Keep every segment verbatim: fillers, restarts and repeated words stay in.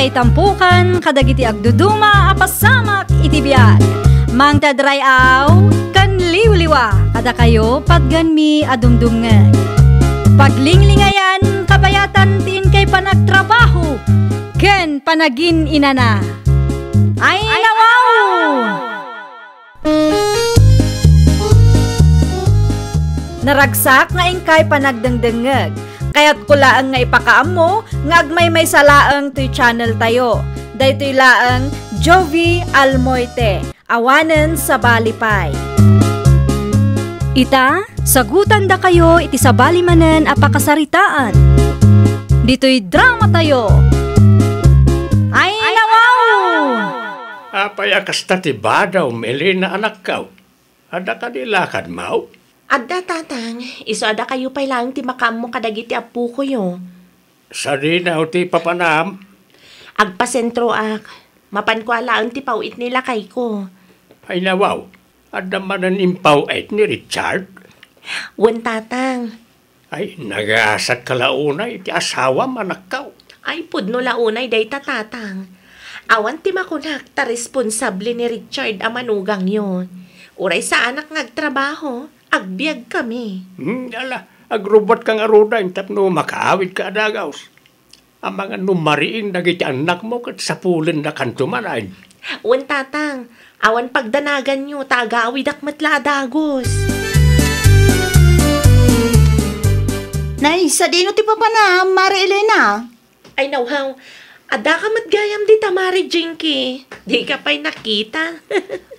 Itampukan kadagiti agduduma a pasamak iti biag. Mangted ray-aw ken liwliwa kadakayo patgenmi a dumdumngeg. Paglinglingayan kabayatan ti inkay panagtrabaho ken panagin-inana. Ay, nawaw! Naragsak nga inkay panagdengdengngeg. Kayatko laeng nga ipakaammo nga agmaymaysa laeng toy channel tayo. Daytoy laeng Jovie Almoite, awanen sabali pay. Ita, sagutandakayo iti sabali manen a pakasaritaan. Ditoy drama tayo. Ay, nawaw! Apay a kasta ti badawm, Elena, anakko? Adda kadi lakadmo? Adda, Tatang. Isu a dakayo pay laeng ti makaammo kadagiti appokoyo. Sadino ti papanam? Agpasentroak. Mapanko a laeng ti paw-it ni lakayko. Ay, nawaw. Adda manen impaw-it ni Richard? Wen, Tatang. Ay, nagasatka la unay iti asawam, anakko. Ay, pudno la unay dayta, Tatang. Awan ti makunak ta responsable ni Richard a manugangyo. Uray saanak nga agtrabaho, agbiagkami. Hmm, ala, agrubbuatka ngaruden tapno makaawidka a dagus. Amangan no mariing dagiti annakmo ket sapulendakanto manen. Wen, Tatang, awan pagdanaganyo ta agawidak met la a dagus. Nay, sadino ti papanam, Mare Elena? Ay, nawaw, addaka met gayam dita, Mare Jinky. Dika pay nakita.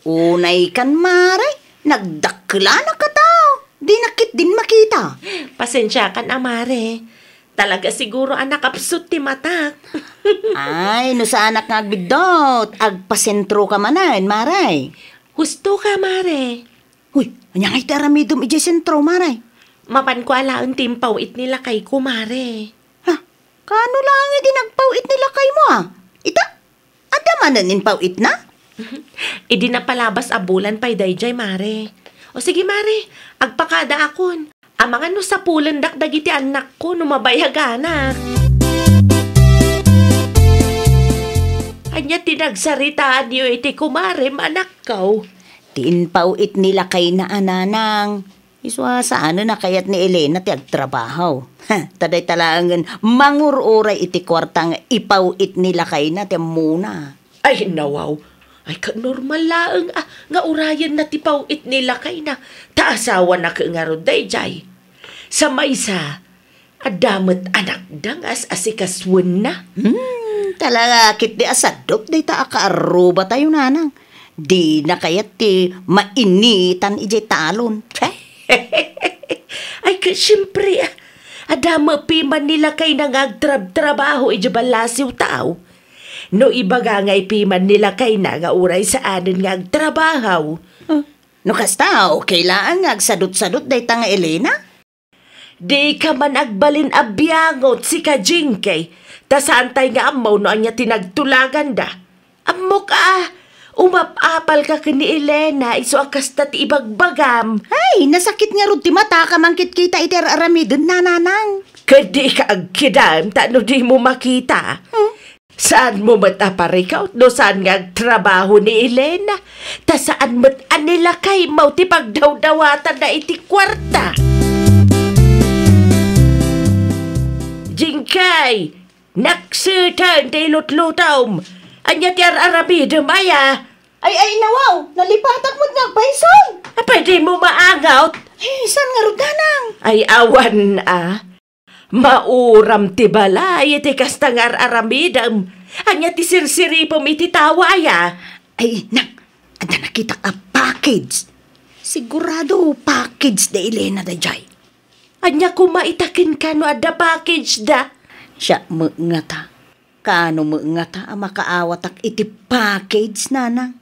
Unay kan, Mare, nagdakkelanak a tao. Dinak ketdin makita. Pasensiakan a, Mare. Talaga siguro a nakapsut ti matak. Ay, no saanak nga agbiddut, agpasentroka manen, Mare. Hustoka, Mare. Uy, ania ngay ti aramidem idiay sentro, Mare? Mapanko a laeng ti impaw-it ni lakayko, Mare. Ha? Kaano laeng idi nagpaw-it ni lakaymo, a? Ita? Adda manen impaw-itna? Idi napalabas a bulan pay daydiay, Mare. O sige, Mare, agpakadaakon. Amangan no sapulendak dagiti annakko no mabayaganak. Ania ti nagsaritaanyo iti kumarem, anakko? Ti impaw-it ni lakayna a nanang. Isu a saanen a kayat ni Elena ti agtrabaho. Ta dayta laengen mangur-uray iti kuarta nga ipaw-it ni lakayna ti ammona. Ay, nawaw. Ay, ket normal laeng a nga urayenna ti paw-it ni lakayna, ta asawana ket ngarud daydiay. Sa maysa, adda met anakda nga as-asikasuenna. Hmm, talaga ketdi a sadop dayta a kaarrubatayo, nanang. Dina kayat ti mainitan idiay talon. Ay, ket siempre, a, adda met piman ni lakayna nga agtrabtrabaho idiay ballasiw tao. No ibaga ngay piman ni lakayna nga uray saanen nga agtrabaho. Hmm. No kasta, okay laeng nga agsadutsadot dayta nga Elena? Dika man agbalin a biangot, sika, Jinky, ta saantay nga ammo no ania ti nagtulaganda. Ammok a, umap-apalka ken ni Elena, isu a kasta ti ibagbagam. Ay, nasakit ngarud ti mataka mangkitkita iti ar-aramiden, nanang. Ket dika agkidam ta no dimo makita. Hmm? Saanmo met a parikaw no saan nga agtrabaho ni Elena, ta saan met a ni lakaymo ti pagdawdawatanna iti kuarta. Jinky, nakseten ti ilutlutom. Ania ti ar-aramidem aya? Ay, ay, nawaw, nalipatak met nga agpayson. Apay dimo maangot? Ay, saan ngarud, nanang? Ay, awan a. Mauram ti balay iti kasta nga ar-aramidem. Ania ti sirsiripem iti tao aya? Ay, nang, adda nakitak a package. Sigurado package da Elena daydiay. Ania koma ita kenka no adda package da? Siak met ngata. Kaano met ngata a makaawatak iti package, nanang?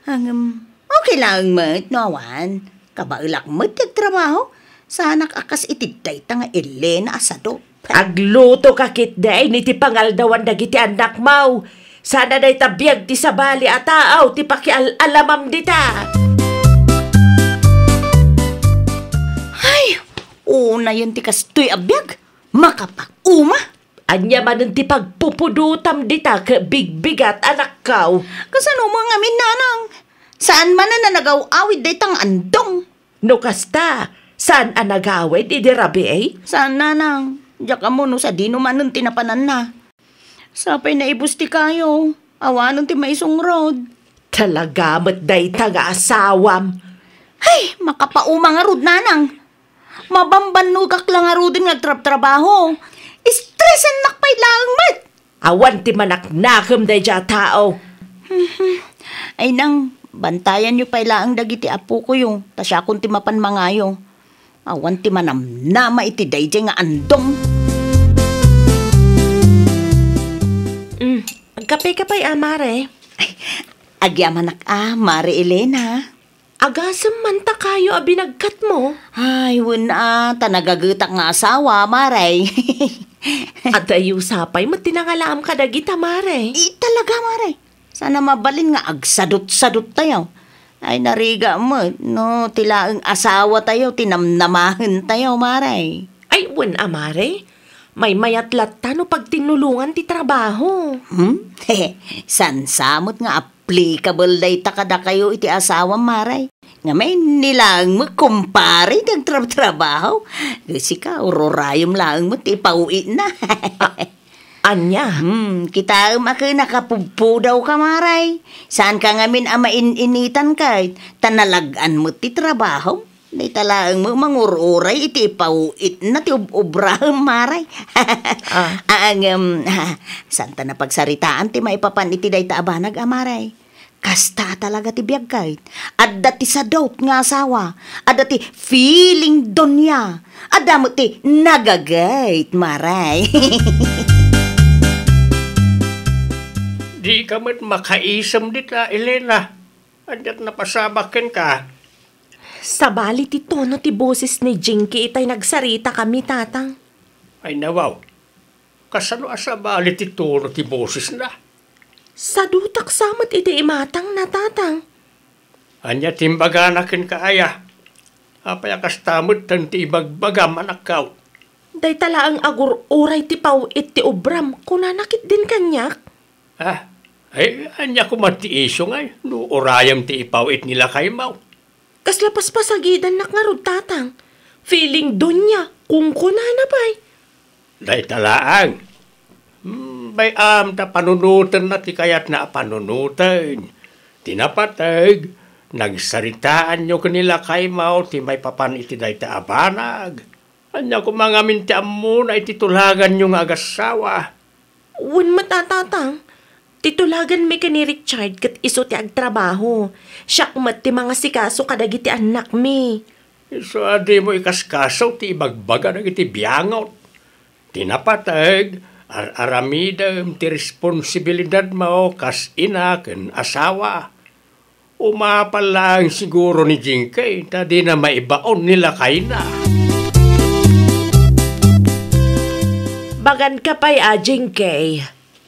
Ngem, okay laeng met no awan. Kabaelak met ti agtrabaho. Saanak a kas iti dayta nga Elena a sado. Aglutoka ketdi iti pangaldawan dagiti annakmo. Saan a dayta biag ti sabali a tao ti pakial-alamam dita. Ay, unayen ti kastoy a biag. Makapag-uma. Ania manen ti pagpupudotam dita ket bigbigat, anakko? Kasano man ngamin, nanang? Saan manen a nagaw-awid dayta nga andong? No kasta, saan a nagawid idi rabii? Saan, nanang. Diak ammo no sadino manen ti napananna. Sapay naibus ti kayo. Awanen ti maisungrod. Talaga met dayta nga asawam. Ay, makapauma ngarud, nanang. Mabambannogak la ngaruden nga agtrabtrabaho. Estresennak pay laeng met. Awan ti manaknakem daydiay a tao. Ay nang, bantayanyo pay laeng dagiti apokoyo, ta siakon ti mapan mangayo. Awan ti manamnama iti daydiay nga andong. Mm, agkapeka pay a, mare? Ay, agyamanak a, Mare Elena. Agasem man ta kayo a binagkatmo? Ay, wen a, ta nagagetak nga asawa, Mare. Adayo sapay met ti nangalaam kadagita, Mare. Ay, talaga, Mare. Saan a mabalin nga agsadutsadut tayo. Ay, narigat met, no, ti laeng asawa tayo, ti namnamaen tayo, Mare. Ay, wen a, Mare. Maymayat latta no pagtinnulongan ti trabaho. Hmm? Saan sa met nga applicable dayta kadakayo iti asawam, Mare. Ngamin, ni laeng met kumpare ti agtrabtrabaho. Sika, ururayem laeng met ti ipaw-itna. A-, ania? Hmm, kitaem a ket nakapudpudawka, Mare. Saanka ngamin a main-initan ket ta nalag-an met ti trabahom. Dayta laeng met mangur-uray iti ipaw-itna ti ub-, obraem, Mare. Ah. A, ngem, ah, saanta napagsaritaan ti maipapan iti dayta a banag, a, Mare. Kasta talaga ti biag ket. Adda ti sadut nga asawa, adda ti feeling doña, adda met ti nagagayt, Mare. Dika met makaisem dita, Elena. Aniat napasamak kenka? Sabali ti tono ti boses ni Jinky itay nagsaritakami, Tatang. Ay, nawaw. Kasano a sabali ti tono ti bosesna? Sadutak sa met iti imatangna, Tatang. Ania ti imbagana kenka aya? Apay a kasta metten ti ibagbagam, anakko? Dayta laeng agur-uray ti paw-it ti obram, kunana ketdin kaniak. Ah, ay, ania koma ti isu ngay no urayem ti ipaw-it ni lakaymo? Kasla paspasagidannak ngarud, Tatang. Feeling doña, kunkunana pay. Dayta laeng. Hmm, bay-am ta panunotenna ti kayatna a panunoten. Ti napateg, nagsaritaanyo ken ni lakaymo ti maipapan iti dayta a banag. Ania koma ngamin ti ammona iti tulaganyo nga agassawa? Wen met a, Tatang. Ti tulaganmi ken ni Richard ket isu ti agtrabaho. Siak met ti mangasikaso kadagiti annakmi. Isu a dimo ikaskaso ti ibagbaga dagiti biangot. Ti napateg, ar-aramidem ti responsibilidadmo kas ina ken asawa. Umapal laeng siguro ni Jinky ta dina maibaon ni lakayna. Baganka pay a, Jinky.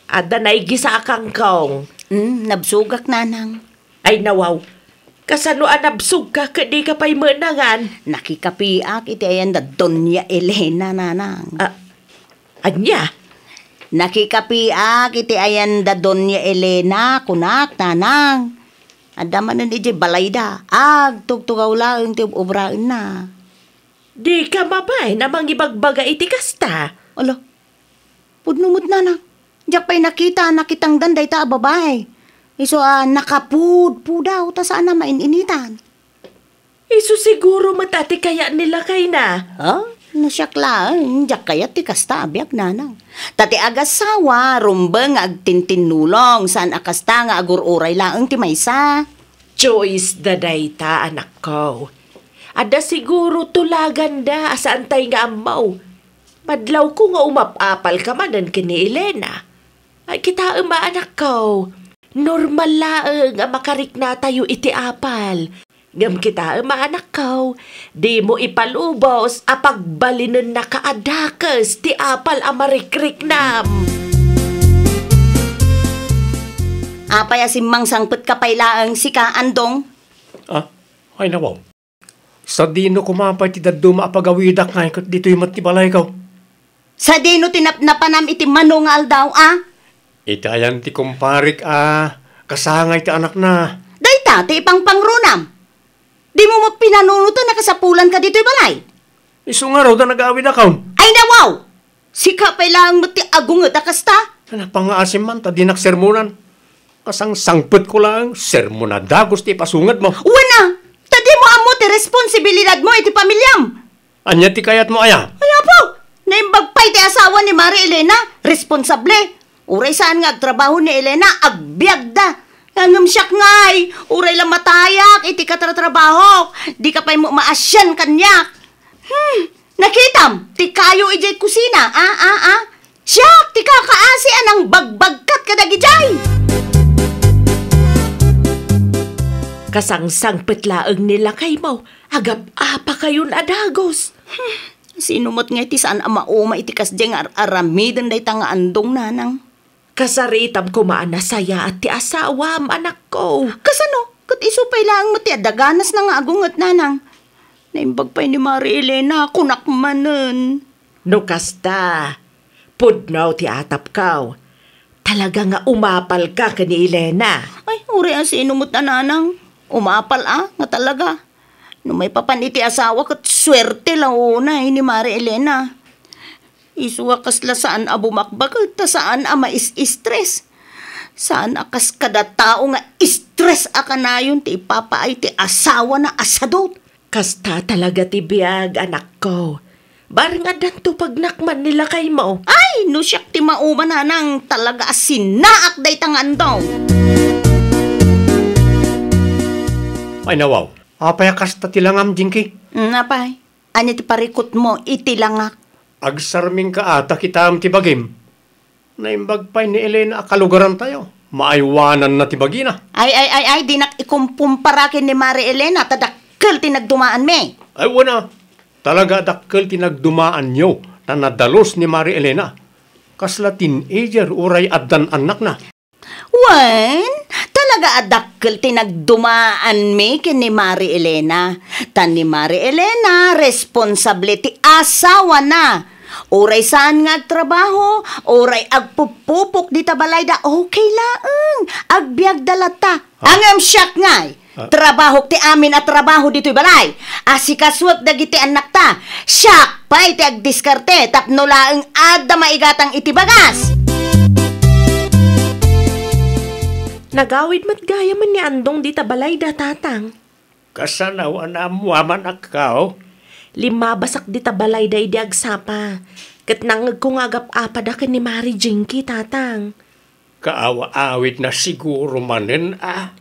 Adda naigisa a kangkong. Mm, nabsogak, Nanang. Ay, nawaw. Kasano a nabsogka ket dika pay menangan? Nakikapiak iti ayan da Doña Elena, Nanang. Ah, ania? Nakikapiak iti ayan da Doña Elena, kunak, Nanang. Adda manen idiay balayda. Agtugtugaw laeng ti ub-ubraenna. Dika mabain a mangibagbaga iti kasta? Ala, pudno met, Nanang. Diak pay nakita a nakitangdan dayta a babai. Isu a nakapudpudaw ta saan a main-initan. Isu siguro met a ti kayat ni lakayna. Ha? No siak laeng, diak kayat ti kasta a biag, Nanang. Ta ti agassawa, rumbeng nga agtintinnulong, saan a kasta nga agur-uray laeng ti maysa. Choice da dayta, anakko. Adda siguro tulaganda a saantay nga ammo. Madlawko nga umap-apalka manen ken ni Elena. Ay, kitaem a, anakko. Normal laeng a makariknatayo iti apal. Ngem kitaem a, anakko, dimo ipalubos a pagbalinennaka a dakes ti apal a marikriknam. Apay a simmangsangpetka pay laeng sika, Andong? Ah, ay, nawaw. Sadino koma pay ti dadduma a pagawidak ngay ket ditoy met ti balayko? Sadino ti napnapanam iti mano nga aldaw, a? Iti ayan ti kumparek a kasangay ti anakna. Dayta ti ipangpangrunam. Dimo met pinanunoten a kasapulanka ditoy balay. Isu ngarud a nag-awidakon. Ay, nawaw! Sika pay laeng met ti agunget a kasta. Napangngaasim man ta dinak sermonan. Kasangsangpetko laeng, sermon a dagus ti ipasungedmo. Wen a, ta dimo ammo ti responsibilidadmo iti pamiliam. Ania ti kayatmo aya? Ay, apo, naimbag pay ti asawa ni Mari Elena, responsable. Uray saan nga agtrabaho ni Elena, agbiagda. Ngem siak ngay, uray la matayak iti katratrabahok, dika pay met maasian kaniak. Hmm, nakitam, ti kayo idiay kusina, a, a, a. Siak ti kakaasi a nangbagbagkat kadagijay. Kasangsangpet laeng ni lakaymo, agap-apakayon a dagus. Hmm, sino met ngay ti saan a mauma iti kasdiay nga ar-aramiden dayta nga andong, nanang? Kasaritam koma a nasayaat ti asawam, anakko. Kasano? Ket isu pay laeng met ti adda ganasna nga agunget, nanang. Naimbag pay ni Mari Elena, kunak manen. No kasta, pudno ti atapko. Talaga nga umapalka ken ni Elena. Ay, uray a sino met a, nanang. Umapal a, nga talaga. No maipapan iti asawa, ket suerte la unay ni Mari Elena. Isu a kasla saan a bumakbak ta saan a mais-stress. Saan a kas kada tao nga stress a kanayon ti ipapaay ti asawana a sadut. Kasta talaga ti biag, anakko. Bareng addanto pagnakman ni lakaymo. Ay, no siak ti mauma, nanang, talaga a sinaak dayta nga andong. Ay, nawaw. Apay a kasta ti langam, Jinky? Mm, apay. Ania ti parikutmo iti langak? Agsarmingka a ta kitaem ti bagim. Naimbag pay ni Elena a kalugarantayo. Maaywananna ti bagina. Ay, ay, ay, ay, dinak ikumpumpara ken ni Mari Elena ta dakkel ti nagdumaanmi. Ay, wen a. Talaga a dakkel ti nagdumaanyo ta nadalus ni Mari Elena. Kasla teenager uray addan annakna. Wen, talaga a dakkel ti nagdumaanmi ken ni Mari Elena. Ta ni Mari Elena, responsable ti asawana. Uray saan nga agtrabaho, uray agpupupok dita balayda, okay laeng. Agbiagda latta. Ah. Ngem siak ngay, Ah. Trabahok ti amin a trabaho ditoy balay. Asikasuek dagiti annakta. Siak pay ti agdiskarte tapno laeng adda maigatang iti bagas. Nagawid met gayamen ni Andong dita balayda, Tatang. Kasano a naammuam, anakko? Limmabasak dita balayda idi agsapa, ket nangngegko nga agap-apada ken ni Mari Jinky, Tatang. Kaawa-awidna siguro manen a.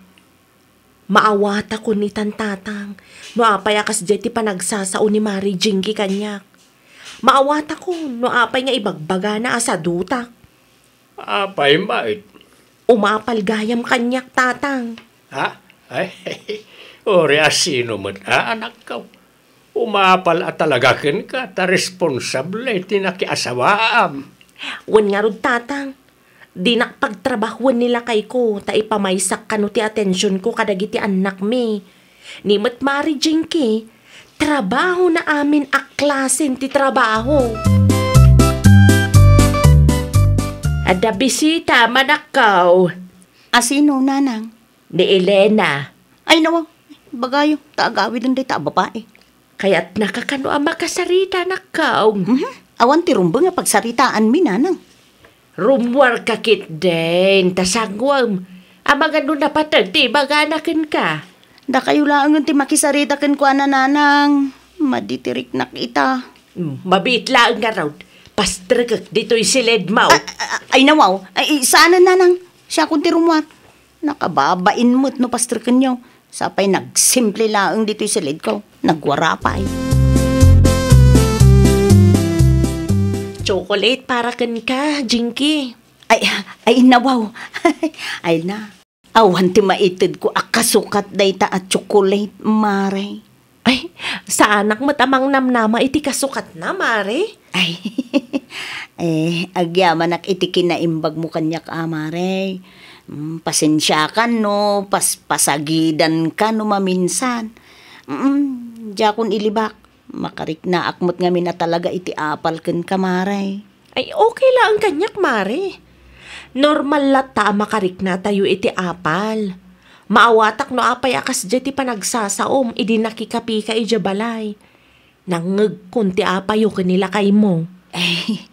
Maawatakon itan, Tatang, no apay a kasdiay ti panagsasao ni Mari Jinky kaniak. Maawatakon no apay nga ibagbagana a sadutak. Apay met? Umapal gayam kaniak, Tatang. Ha? Ay, uray a sino met a, anakko. Umapal a talaga kenka ta responsable ti nakiasawaam. Wen ngarud, Tatang, dinak pagtrabahoen ni lakayko ta ipamaysak kano ti atensionko kadagiti annakmi. Ni met Mari Jinky, trabahona amin a klasen ti trabaho. Adda bisita, manakkaw. A sino, Nanang? Ni Elena. Ay, nawa, bagayo, ta agawiden dayta a babai. Kayatnaka kano a makasarita, nakkaw? Mhm. Awan ti rumbeng a pagsaritaanmi, Nanang. Rummuarka ketdin, ta sanguem. Amangan no napateg ti ibagana kenka. Dakayo laengen ti makisarita kenkuana, Nanang. Madi ti riknak ita. Hmm, mabiit laeng ngarud. Pastrekek ditoy siledmo. A-, a-, ay, nawaw. Ay, saanen, Nanang. Siakon ti rummuar. Nakababain met no pastrekenyo. Sapay nagsimple laeng ditoy siledko. Nagwara pay. Chocolate para kenka, Jinky. Ay, ay, nawaw. Ay na. Awan ti maitedko a kasukat dayta a chocolate, Mare. Ay, saanak met a mangnamnama iti kasukatna, Mare. Ay, eh, agyamanak iti kinaimbagmo kaniak a, Mare. Mm, pasensiakan no pas-, pasagidanka no maminsan. Mm, diakon ilibak. Makariknaak met ngamin a talaga iti apal kenka, Mare. Ay, okay laeng kaniak, Mare. Normal latta a makariknatayo iti apal. Maawatak no apay a kasdiay ti panagsasaom idi nakikapika idiay balay. Nangngegkon ti apayo ken ni lakaymo. Ay,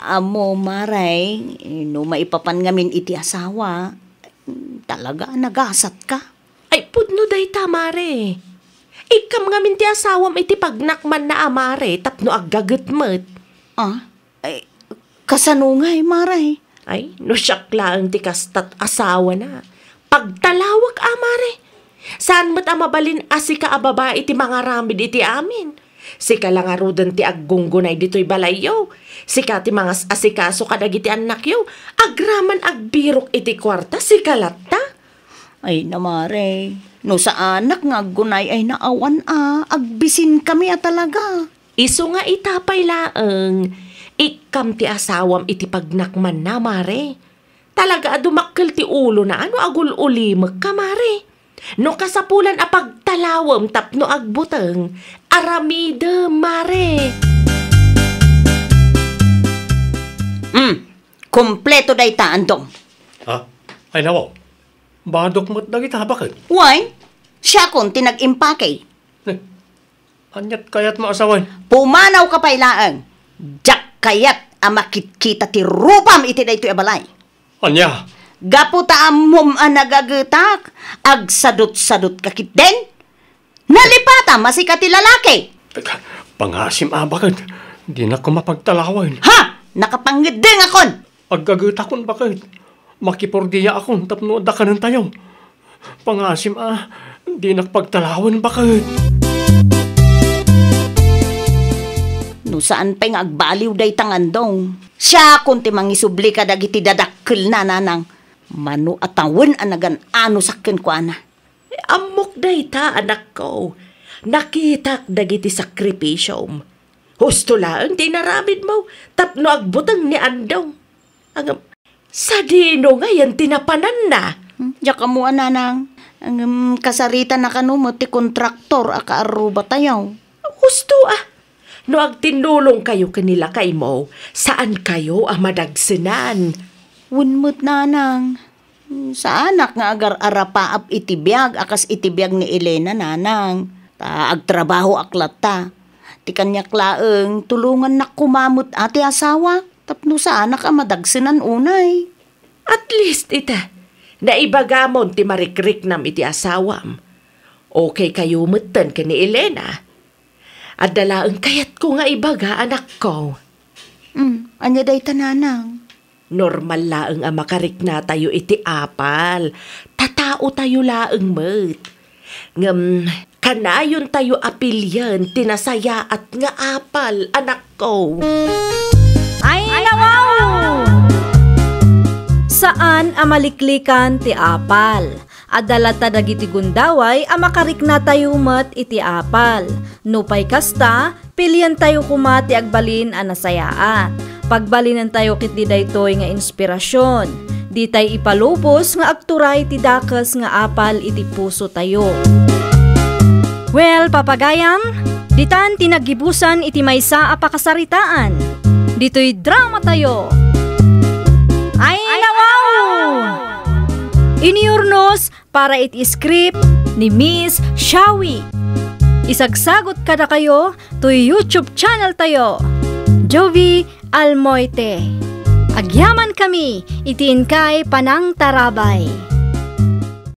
ammo, Mare, no maipapan ngamin iti asawa, talaga a nagasatka. Ay, pudno dayta, Mare. Ikkam ngamin ti asawam iti pagnakmanna a Mare tapno aggaget met. Ah? Ay, kasano ngay, Mare? Ay, no siak laeng ti kastat asawana. Pagtalawek a, Mare. Saan met a mabalin a sika a babai ti mangaramid iti amin? Sika la ngaruden ti aggunggunay ditoy balayyo. Sika ti mangas-asikaso kadagiti annakyo. Agraman agbirok iti kuarta, sika latta. Ay na, Mare, no saanak nga aggunay ay naawan a, agbisinkami a talaga. Isu nga ita pay laeng, ikkam ti asawam iti pagnakmanna, Mare. Talaga a dumakkel ti ulona no agul-ulimekka, Mare. No kasapulan a pagtalawem tapno agbuteng, aramidem, Mare. Hmm, kompleto dayta, Andong. Ha? Ay, nawaw. Badok met dagita, baket? Wen, siakon ti nag-impake. Eh, aniat kayatmo a sawen? Pumanawka pay laeng. Diak kayat a makitkita ti rupam iti daytoy a balay. Ania? Gapu ta ammom a nagagetak, agsadutsadutka ketdin? Nalipatam a sika ti lalaki! Teka, pangasim a, baket. Dinak koma pagtalawen. Ha! Nakapangngeddengakon! Aggagetakon, baket. Makipordiaakon tapno adda kanentayo. Pangasim a, dinak pagtalawen, baket. No saan pay nga agbaliw dayta nga Andong, siakon ti mangisubli kadagiti dadakkelna, nanang. Mano a tawen a nagan-anosak kenkuana. Ammok dayta, anakko. Nakitak dagiti sakripisiom. Husto laeng ti inaramidmo tapno agbuteng ni Andong. Ngem, sadino ngayen ti napananna? Hmm, diak ammo a, nanang. Ngem, kasaritan a kano met ti kontraktor a kaarrubatayo. Husto a. No agtinnulongkayo ken ni lakaymo, saankayo a madagsenan. Wen met, nanang. Saanak nga agar-arapaap iti biag a kas iti biag ni Elena, nanang. Ta agtrabahoak latta. Ti kaniak laeng, tulongannak koma met a ti asawak tapno saanak a madagsenan unay. At least ita, naibagamon ti marikriknam iti asawam. Okay kayo metten ken ni Elena. Adda laeng kayatko nga ibaga, anakko. Mm, ania dayta, nanang? Normal laeng a makariknatayo iti apal. Tataotayo laeng met. Ngem, kanayontayo a pilien ti nasayaat nga apal, anakko. Ay, nawaw! Saan a maliklikan ti apal. Adda latta dagiti gundaway a makariknatayo met iti apal. Nupay kasta, pilientayo koma ti agbalin a nasayaat. Pagbalinentayo ketdi daytoy nga inspirasion. Ditay ipalubos nga agturay ti dakes nga apal iti pusotayo. Well, papagayam, ditan ti naggibusan iti maysa a pakasaritaan. Ditoy dramatayo. Ay, nawaw! Inurnos para iti script ni Miss Shawi. Isagsagot kadakayo toy YouTube channel tayo, Jovi Almoite. Agyamankami iti inkay panangtarabay.